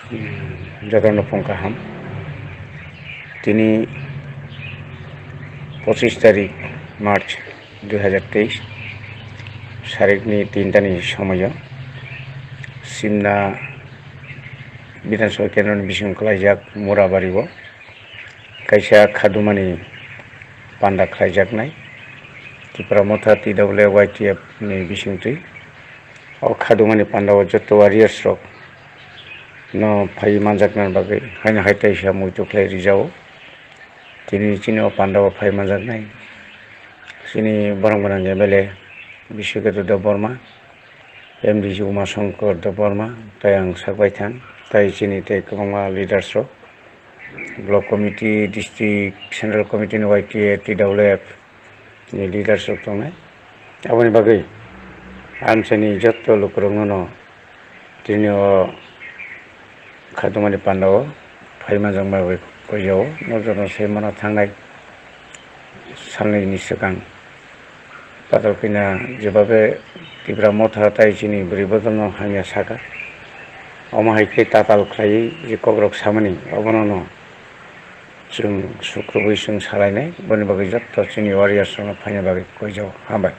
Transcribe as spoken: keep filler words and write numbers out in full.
Jotono phung kaham. Tini pochis tarik March dui hajar teis, sarikni tinta ni somoyo Simna Bidhan Sabha kendroni bising kwlaijak Murabari o kaisa khadumani panda khlaijaknai Tipra Motha T W F Y T F ni bisingtwi. O khadumani panda o joto warriors rok no phai manjakna bagwi haino hai taisa muitu khlai rijao. Tini chini o panda o phai manjaknai chini borok gwnang M L A Biswaketu Debbarma, M D C Uma Shankar Debbarma, tai ang sak bai thang, tai chini tei kwbangma leaders rok, block committee, district, central committee ni Y T A, T W F ni leaders rok tongnai. Aboni bagwi amchaini joto lukurokno no tini o khadumani panda o phai manjakma bai koijao, no joto se mano thangnai salnwi ni swkang. Patal kina jebabe Tipra Motha tai chini bwrwi bodolno hamya saka. Omo hai khe tatal khlaiwi je kokrok samani obono no chwng sukrubwi chwng salainai, boni bagwi jotto chini warriors rokno phaina bagwi koijao. Hambai.